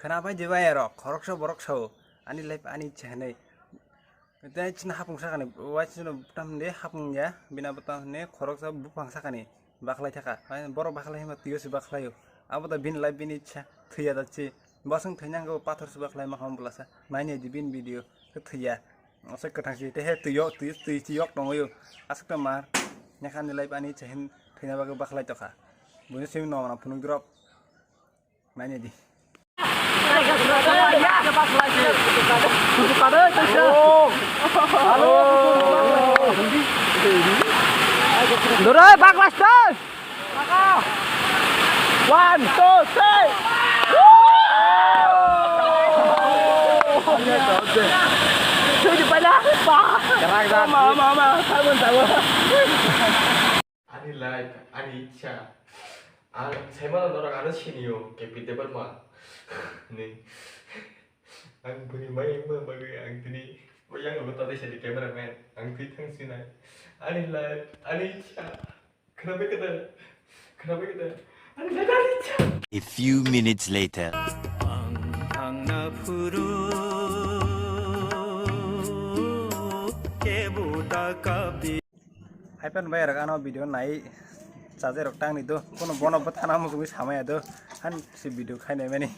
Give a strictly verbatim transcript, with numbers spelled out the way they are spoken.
Khna bai di bai aro, khoroksa borok sao, ani life ani ichha hinwi. Tei chini hapung sakani, wai chini tam de hapung ya, bini abo tam hinwi khoroksa buphang sakani bakhlai thaka. Borok bakhlai hima twiyo se bakhlaio. Abo da bini life bini ichha, thwiya da chi. Bosong thwinangkhe pathor se bakhlai makham bulasa. Nainai di bini video, thwiya. Asa kwthang si, tei he twi yok, twi, twi si yok tongo yo. Aswk ta mar. Nokha ni life ani chahin thwina bagwi bakhlai tokha. Buino simi nong na phunuk drop. Nainai di. Dore bakhlai star. One, two, three. Sudi pala. Kerak dan. Mama, mama, sabun, sabun. Ani life, ani ichha. Ang saimano norok ano sinio, K P Debbarma. Ni. Ang bwrwi mai wngma bagwi ang tini o yang logo tadai sadi cameraman. Ang twi thang sinai. Ani life, ani ichha. Khwnabai khe de? Khwnabai khe de? Ani life, ani ichha. A few minutes later. Haipan bai rok ano video nai chajai rok tangni do, kono bono bwthana muchungwi samaya do, han si video khainai mani.